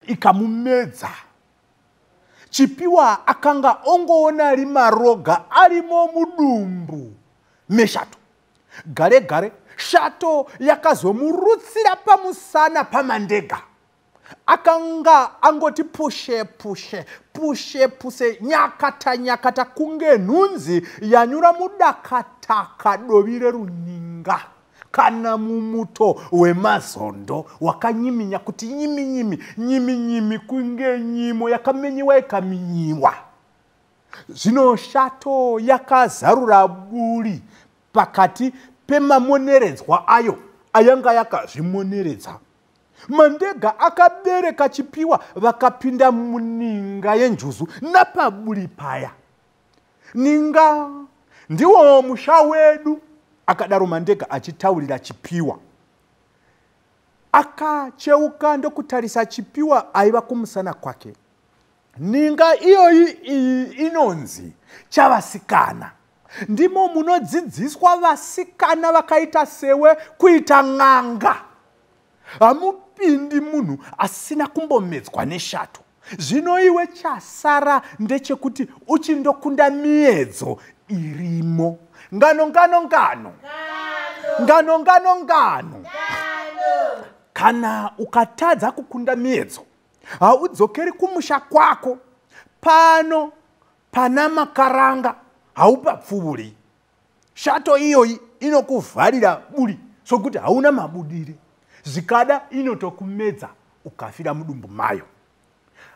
Ikamumedza. Chipiwa akanga ongoona rima roga arimo mudumbu meshato. Gare gare shato yakazomurutsira pamusana paMandega. Akanga angoti pushe pushe pushe puse nyakata nyakata kunge nhunzi yanyura mudakataka dovi reruninga kana mumuto wemazondo wakanyiminya kuti nyimi nyimi nyimi nyimi kunge nyimo yakamenyiwa ikaminyiwa. Zvino shato yakazarura buri pakati pemamoneredzwa ayo ayanga yakazvimoneredza. Mandega akabereka Chipiwa vakapinda muninga yenjuzu napaburi paya. Ninga ndiwo musha wedu, akadaro Mandega achitaurira Chipiwa. Akacheuka ndokutarisa Chipiwa aiva kumusana kwake. Ninga iyoyi iyi inonzi chavasikana. Ndimo munodzidziswa vasikana vakaita sewe kuita n'anga. Hamupindi munhu asina kumbomedzwa neshato. Zvino iwe chasara ndechekuti uchindokunda miedzo irimo. Ngano ngano ngano. Ngano ngano ngano. Kana ukatadza kukunda miedzo, haudzokeri kumusha kwako. Pano pana Makaranga haupapfuuri. Shato iyoyi inokuvharira buri sokuti hauna mabudire. Zvikada inotokumedza ukafira mudumbu mayo.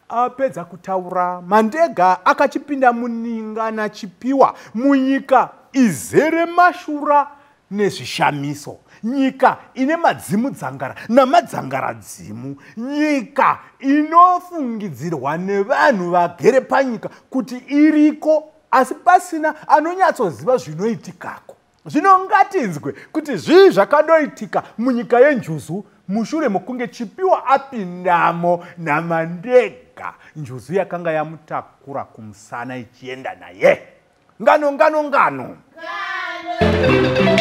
Apedza kutaura, Mandega akachipinda muninga naChipiwa munyika izere mashura nezvishamiso, nyika ine madzimu dzangara namadzangaradzimu, nyika inofungidzirwa nevanhu vagere panyika kuti iriko asi pasina anonyatsoziva zvinoitikako. Zvino ngatinzwe kuti zvii zvakanoitika munyika yenjuzu mushure mokunge Chipiwa apindamo naMandega, njuzu yakanga yamutakura kumusana ichienda naye. Ngano ngano ngano. Ngano.